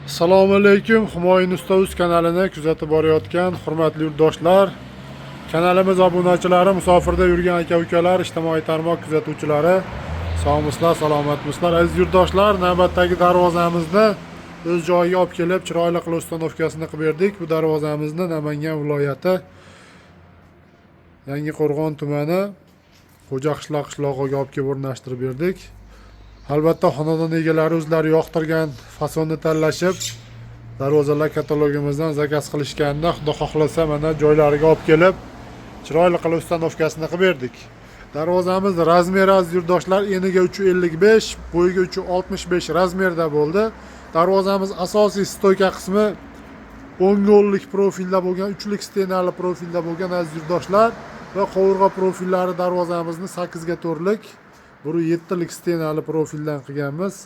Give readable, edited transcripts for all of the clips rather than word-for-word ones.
Assalomu alaykum, Humoyun usta uz kanalini kuzatib borayotgan hurmatli yurtdoshlar, kanalimiz obunachilari, musofirda yurgan aka ukalar, ijtimoiy tarmoq kuzatuvchilari, sog'misizlar, salomatmisizlar? Aziz yurtdoshlar, navbatdagi darvozamizni o'z joyiga olib kelib, chiroyli qilib установка sini qilib berdik. Bu darvozamizni Namangan viloyati, Yangiqo'rg'on tumani, Xo'jaqishloq qishlog'iga olib kelib o'rnashtirib berdik. Albatta, xonadon egalari o'zlari yoqtirgan fasonni tanlashib, darvozalar katalogimizdan заказ qilishganda, xudo xohlasa, mana joylariga olib kelib, chiroyli qilib установка sini qilib berdik. Darvozamiz размер i, aziz yurtdoshlar, eniga 3,55, bo'yiga 3,65 размер da bo'ldi. Darvozamiz asosiy стойка qismi o'ng'o'llik profilda bo'lgan, uchlik стена li profilda bo'lgan, aziz yurtdoshlar, va qovurg'a profillari darvozamizni 8 ga 4lik, 1,7lik стена li profildan qilganmiz.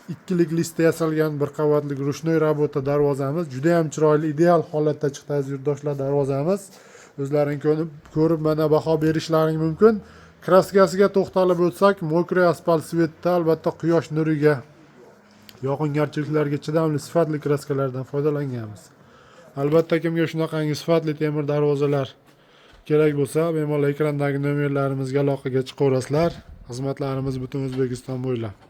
Ikkilik лист da yasalgan bir qavatli ручной работа darvozamiz juda ham chiroyli, ideal holatda chiqdi, aziz yurtdoshlar. Darvozamiz o'zlaring ko'rib, mana baho berishlaring mumkin. Краска siga to'xtalib o'tsak, мокрый asfalt цвет da, albatta quyosh nuriga, yog'ingarchiliklarga chidamli, sifatli краска lardan foydalanganmiz. Albatta, kimga shunaqangi sifatli temir darvozalar kerak bo'lsa, bemalol ekrandagi nomerlarimizga aloqaga chiqaverasizlar. Xizmatlarimiz butun O'zbekiston bo'ylab.